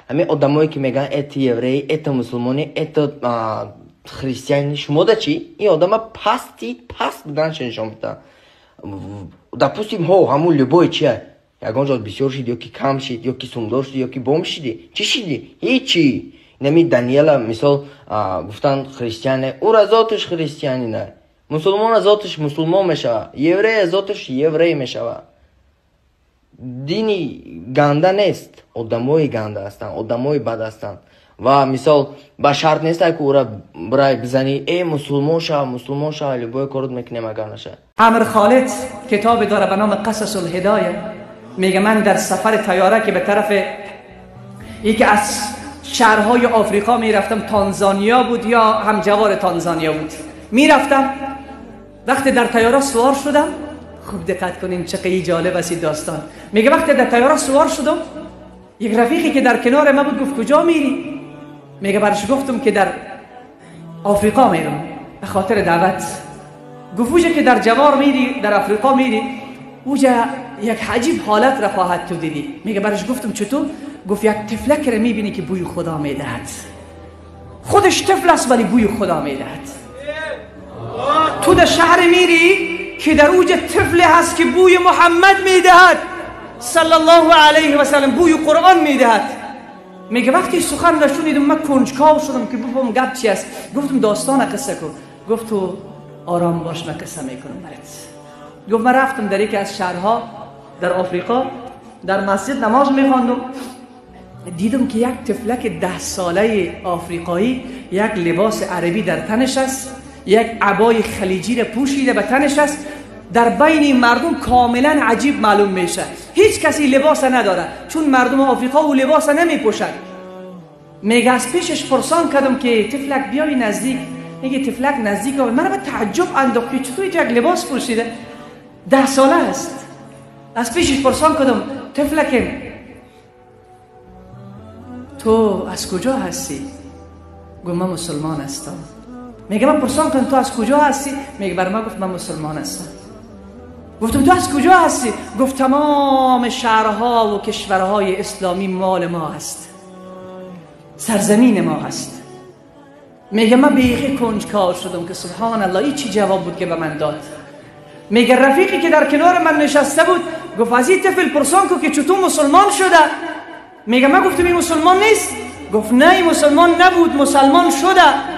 Ҳамин одамое ки мегӯянд это еврей, это мусулмони, это христиани, шумо да чӣ? Ин одама пасти паст буданша нишон медиҳад. Допустим, ҳо, ҳамун любой чия, ягон ҷо бисёр шид ё ки кам шид, ё ки сумдор шид, ё ки бом шидӣ, чӣ шидӣ? Ҳечи. Инами Даниэла мисол гуфтанд христиане, ура зоташ христианина, мусулмона зоташ мусулмон мешавад, еврея зоташ еврей мешавад. Дини ганда нест, одамои ганда ҳастанд, одамои бад ҳастанд. Ва мисол ба шарт нест ки ура бирай бизанӣ, э мусулмон шава, мусулмон шава, любой корот мекунем агар наша. عمر خالد کتاب داره به نام قصص الهدایه. میگه من در سفر طیاره که به طرف یکی از شهرهای آفریقا میرفتم، تانزانیا بود یا همجوار تانزانیا بود، میرفتم. وقتی در طیاره سوار شدم، خوب دقت کنین چقدر جالب است این داستان. میگه وقتی در طیاره سوار شدم، یک رفیقی که در کنار من بود گفت کجا میری؟ میگه برش گفتم که در آفریقا میرم به خاطر دعوت. گفت اوجه که در جوار میری، در آفریقا میری، اوجه یک عجیب حالت را خواهد تو دیدی. میگه برش گفتم چطور؟ گفت یک طفلک را میبینی که بوی خدا میدهد. خودش طفل است ولی بوی خدا میدهد. تو در شهر میری که در اوج طفل هست که بوی محمد میدهد صلی الله علیه و سلم، بوی قرآن میدهد. میگه وقتی سخن را شنیدم من کنجکاو شدم که بفهمم گپ چی است. گفتم داستان قصه کن. گفت تو آرام باش، من قصه میکنم برات. گفت من رفتم در یکی از شهرها در آفریقا، در مسجد نماز میخواندم، دیدم که یک طفلک 10 ساله آفریقایی یک لباس عربی در تنش است، یک عبای خلیجی را پوشیده به تنش است، در بین مردم کاملا عجیب معلوم میشه. هیچ کسی لباس نداره، چون مردم آفریقا او لباس نمیپوشن. میگه از پیشش پرسان کردم که طفلک بیای نزدیک. میگه طفلک نزدیک آمد، من به تعجب انداخت که چطور یک لباس پوشیده، 10 ساله است. از پیشش پرسان کردم طفلک تو از کجا هستی؟ گفت من مسلمان هستم. میگه من پرسان کردم تو از کجا هستی؟ میگه بر من گفت من مسلمان هستم. گفتم تو از کجا هستی؟ گفت تمام شهرها و کشورهای اسلامی مال ما هست، سرزمین ما هست. میگه من بیخی کنجکاو شدم که سبحان الله این چی جواب بود که به من داد. میگه رفیقی که در کنار من نشسته بود گفت از این طفل پرسان کو که چطور مسلمان شده. میگه من گفتم این مسلمان نیست. گفت نه این مسلمان نبود، مسلمان شده.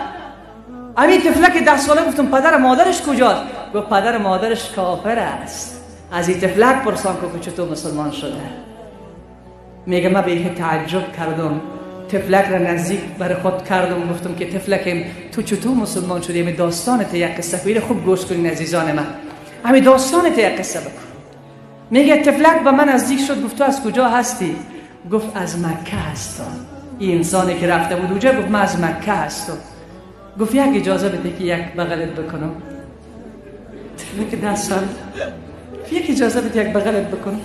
همین طفلک 10 ساله گفتم پدر مادرش کجاست؟ گفت پدر مادرش کافر است. از این طفلک پرسان کو که چطور مسلمان شده. میگه من به تعجب کردم، طفلک را نزدیک بر خود کردم، گفتم که طفلکم تو چطور مسلمان شدی؟ همین داستان ت یک قصه کنید، خوب گوش کنین عزیزان من، همین داستان ت یک قصه بکن. میگه طفلک به من نزدیک شد، گفت تو از کجا هستی؟ گفت از مکه هستم. این انسانی که رفته بود اونجا گفت من از مکه هستم. گفت یک اجازه بده که یک بغلت بکنم. طفلک 10 سال یک اجازه بده یک بغلت بکنم.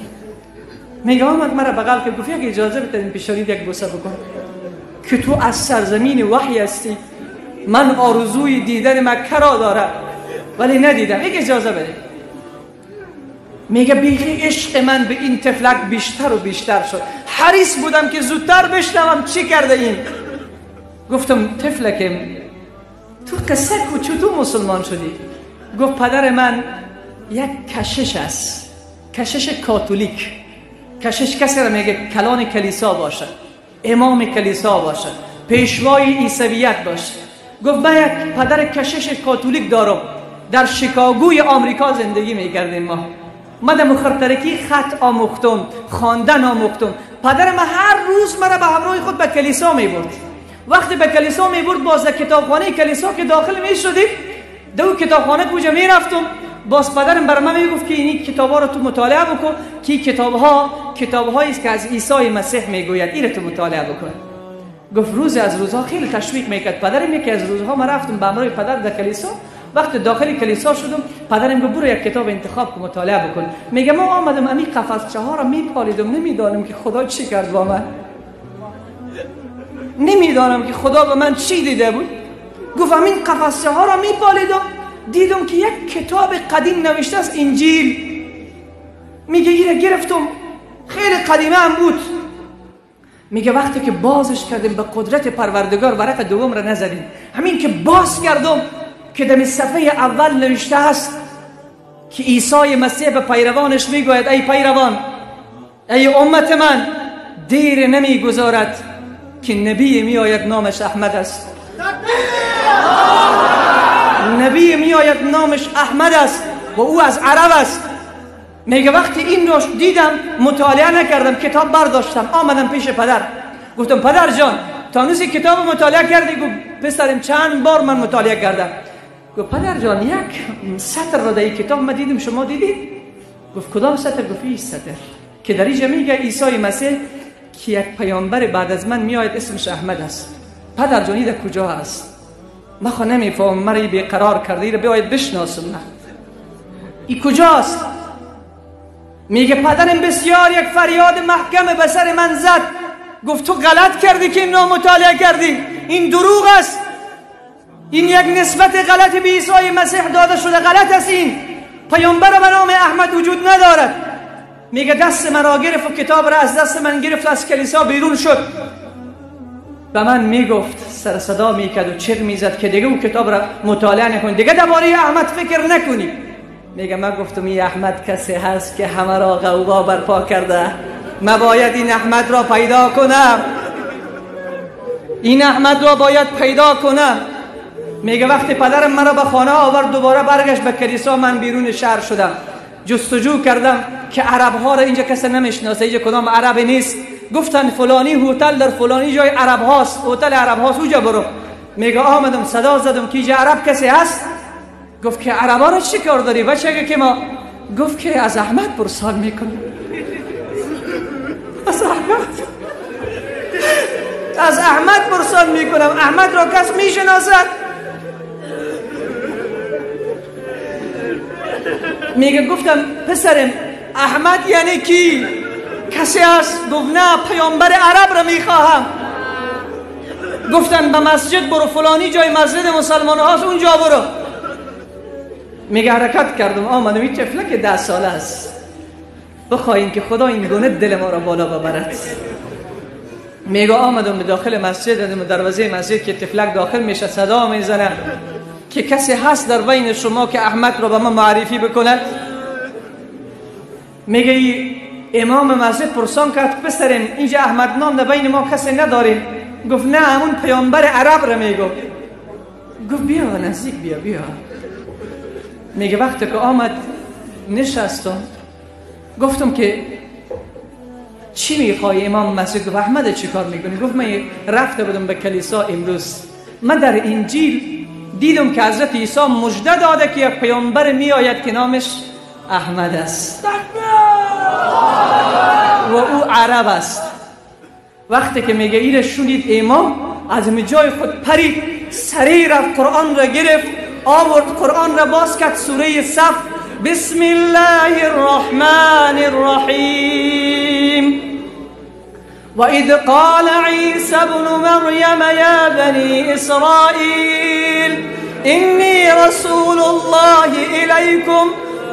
میگه آمد مرا بغل کرد، گفت یک اجازه بده این پیشانیت یک بوسه بکن که تو از سرزمین وحی هستی، من آرزوی دیدن مکه را دارم ولی ندیدم، یک اجازه بده. میگه بیخی عشق من به این طفلک بیشتر و بیشتر شد، حریص بودم که زودتر بشنوم چی کرده این. گفتم طفلکم تو قصه کو چطور مسلمان شدی؟ گفت پدر من یک کشش است، کشش کاتولیک. کشش کسی را میگه کلان کلیسا باشه، امام کلیسا باشه، پیشوای عیسویت باشه. گفت من یک پدر کشش کاتولیک دارم، در شیکاگوی آمریکا زندگی میکردیم ما. من در مخرترکی خط آموختم، خواندن آموختم. پدر من هر روز مرا به همراه خود به کلیسا میبرد. وقتی به کلیسا میبرد، باز در کتابخانه کلیسا که داخل میشدیم، در اون کتابخانه کجا میرفتم، باز پدرم بر من میگفت که این کتاب‌ها رو تو مطالعه بکن، که کتاب‌ها کتاب‌هایی است که از عیسی مسیح میگوید، این رو تو مطالعه بکن. گفت روز از روزها خیلی تشویق میکرد پدرم. یکی از روزها من رفتم به همراه پدر در کلیسا. وقتی داخل کلیسا شدم، پدرم گفت برو یک کتاب انتخاب کن مطالعه بکن. میگه ما آمدم امی قفسچه ها رو میپالیدم، نمیدانم که خدا چی کرد با من، نمیدانم که خدا به من چی دیده بود. گفت همین قفسچه ها رو میپالیدم، دیدم که یک کتاب قدیم نوشته است، انجیل. میگه اینو گرفتم، خیلی قدیمه هم بود. میگه وقتی که بازش کردیم به قدرت پروردگار ورق دوم را نزدیم، همین که باز کردم که در صفحه اول نوشته است که عیسی مسیح به پیروانش میگوید ای پیروان، ای امت من، دیر نمیگذارد که نبی میآید نامش احمد است. نبی میآید نامش احمد است و او از عرب است. میگه وقتی این رو دیدم مطالعه نکردم، کتاب برداشتم آمدم پیش پدر، گفتم پدر جان تا هنوز کتاب مطالعه کردی؟ گفت پسرم چند بار من مطالعه کردم. گفت پدر جان یک سطر را در این کتاب من دیدم، شما دیدید؟ گفت کدام سطر؟ گفت این سطر که در اینجا میگه عیسی مسیح که یک پیامبر بعد از من میآید اسمش احمد است. پدر جان در کجا است؟ من خو نمیفهمم، مرا بیقرار کرده، ایره بیاید بشناسم من. ای کجاست؟ میگه پدرم بسیار یک فریاد محکم به سر من زد، گفت تو غلط کردی که این را مطالعه کردی، این دروغ است، این یک نسبت غلط به عیسی مسیح داده شده، غلط است، این پیامبر به نام احمد وجود ندارد. میگه دست من را گرفت و کتاب را از دست من گرفت، از کلیسا بیرون شد. به من میگفت، سر صدا میکرد و چغ میزد که دیگه اون کتاب را مطالعه نکنی، دیگه درباره احمد فکر نکنی. میگه من گفتم این احمد کسی هست که همه را غوغا برپا کرده، من باید این احمد را پیدا کنم، این احمد را باید پیدا کنم. میگه وقتی پدرم مرا به خانه آورد دوباره برگشت به کلیسا، من بیرون شهر شدم، جستجو کردم که عرب ها را اینجا کسی نمیشناسه، اینجا کدام عرب نیست. گفتن فلانی هتل در فلانی جای عرب هاست، هتل عرب هاست، اونجا برو. میگه آمدم صدا زدم که اینجا عرب کسی هست؟ گفت که عربا را چی کار داری بچه که ما؟ گفت که از احمد پرسان میکنم. از احمد، از احمد پرسان میکنم، احمد را کس میشناسد؟ میگه گفتم پسرم احمد یعنی کی؟ کسی هست؟ گفت نه، پیامبر عرب را میخواهم. گفتن به مسجد برو، فلانی جای مسجد مسلمان هاست، اونجا برو. میگه حرکت کردم آمدم، این طفلک 10 ساله است، بخواهیم که خدا این گونه دل ما را بالا ببرد. میگه آمدم به داخل مسجد، دروازه مسجد که طفلک داخل میشه صدا میزنه که کسی هست در بین شما که احمد را به ما معرفی بکند؟ میگه امام مسجد پرسان کرد پسرم اینجا احمد نام در بین ما کسی نداریم. گفت نه، همون پیامبر عرب را میگو. گفت بیا نزدیک، بیا بیا. میگه وقتی که آمد نشستم، گفتم که چی میخوای امام مسجد؟ گفت احمد چی کار میکنی؟ گفت من رفته بودم به کلیسا امروز، من در انجیل دیدم که حضرت عیسی مژده داده که یک پیامبر میآید که نامش احمد است و او عرب است. وقتی که میگه ایره شنید امام از جای خود پرید، سریع رفت قرآن را گرفت آورد، قرآن را باز کرد، سوره صف، بسم الله الرحمن الرحیم وإذ قال عيسى ابن مريم يا بني إسرائيل إني رسول الله إليكم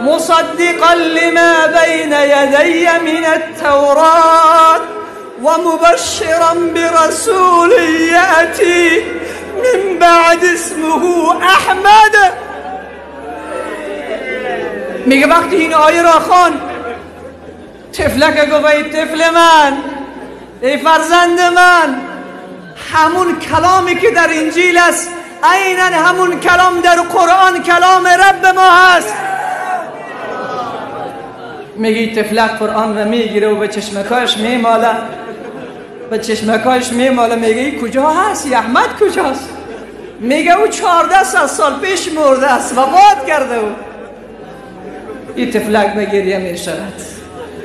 مصدقا لما بين يدي من التوراة ومبشرا برسول يأتي من بعد اسمه احمد. میگه وقتی این آیه را خوان، طفلک گفت ای طفل من، ای فرزند من، همون کلامی که در انجیل است عینا همون کلام در قرآن کلام رب ما هست. میگه طفلک قرآن را میگیره و به چشمکاش میماله، به چشمکاش میماله. میگه ای کجا هست؟ ای احمد کجاست؟ میگه او 14 سال پیش مرده است، وفات کرده. او این طفلک به گریه میشود،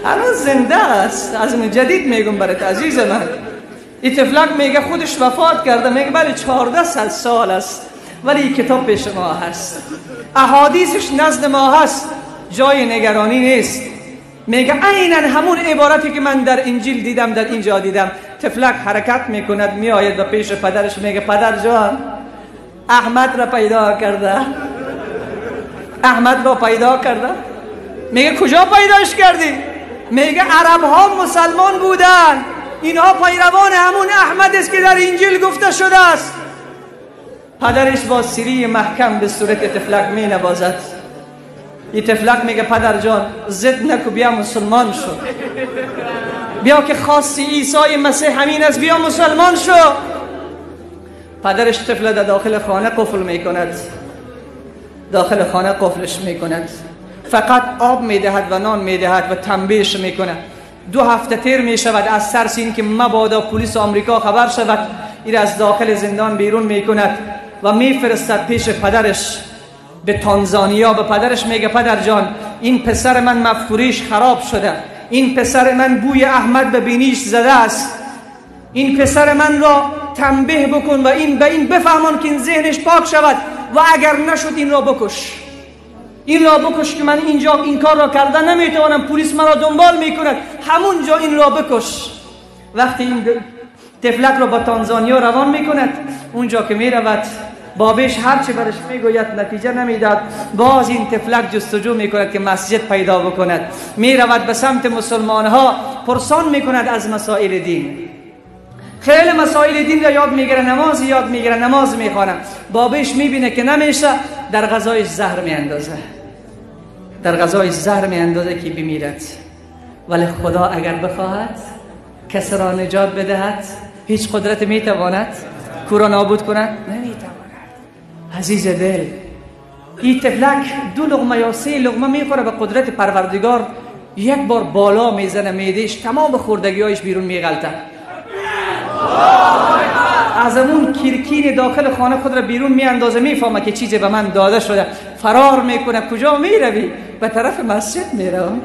هنوز زنده است. از من جدید میگم برات عزیز من، این طفلک میگه خودش وفات کرده، میگه بله 14 سال است، ولی این کتاب پیش ما هست، احادیثش نزد ما هست، جای نگرانی نیست. میگه عینا همون عبارتی که من در انجیل دیدم در اینجا دیدم. طفلک حرکت میکند میآید به پیش پدرش، میگه پدر جان احمد را پیدا کرده، احمد را پیدا کرده. میگه کجا پیداش کردی؟ میگه عرب ها مسلمان بودن، اینها پیروان همون احمد است که در انجیل گفته شده است. پدرش با سیری محکم به صورت طفلک می نوازد. این طفلک میگه پدر جان ضد نکو، بیا مسلمان شو، بیا که خاصی عیسی مسیح همین است، بیا مسلمان شو. پدرش طفل در داخل خانه قفل میکند، داخل خانه قفلش میکند، فقط آب میدهد و نان میدهد و تنبیهش میکند. 2 هفته تیر میشود از ترس این که مبادا پلیس آمریکا خبر شود، این از داخل زندان بیرون میکند و میفرستد پیش پدرش به تانزانیا. به پدرش میگه پدر جان این پسر من مفکوریش خراب شده، این پسر من بوی احمد به بینیش زده است، این پسر من را تنبیه بکن و این به این بفهمان که این ذهنش پاک شود و اگر نشد این را بکش، این را بکش که من اینجا این کار را کردن نمیتوانم، پلیس مرا دنبال میکند، همونجا این را بکش. وقتی این طفلک را با تانزانیا روان میکند، اونجا که میرود بابش هرچی برش میگوید نتیجه نمیداد. باز این طفلک جستجو میکند که مسجد پیدا بکند، میرود به سمت مسلمان ها، پرسان میکند از مسائل دین، خیلی مسائل دین را یاد میگیره، نماز یاد میگیره، نماز میخوانه. بابش میبینه که نمیشه، در غذایش زهر میاندازه، در غذایش زهر میاندازه که بمیرد. ولی خدا اگر بخواهد کس را نجات بدهد، هیچ قدرت میتواند کو را نابود کند؟ نمیتواند. عزیز دل، این طفلک 2 لقمه یا 3 لقمه میخوره، به قدرت پروردگار یک بار بالا میزنه معدهش، تمام خوردگیهایش بیرون میغلطه، از اون کرکین داخل خانه خود را بیرون میاندازه، میفهمه که چیزی به من داده شده، فرار میکنه. کجا میروی؟ به طرف مسجد میروم.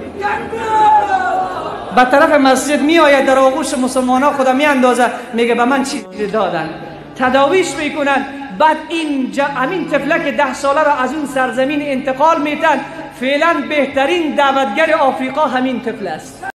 به طرف مسجد میآید، در آغوش مسلمان ها خدا میاندازه، میگه به من چیزی دادن، تداویش میکنن. بعد این همین طفلک 10 ساله را از اون سرزمین انتقال میتن. فعلا بهترین دعوتگر آفریقا همین طفل است.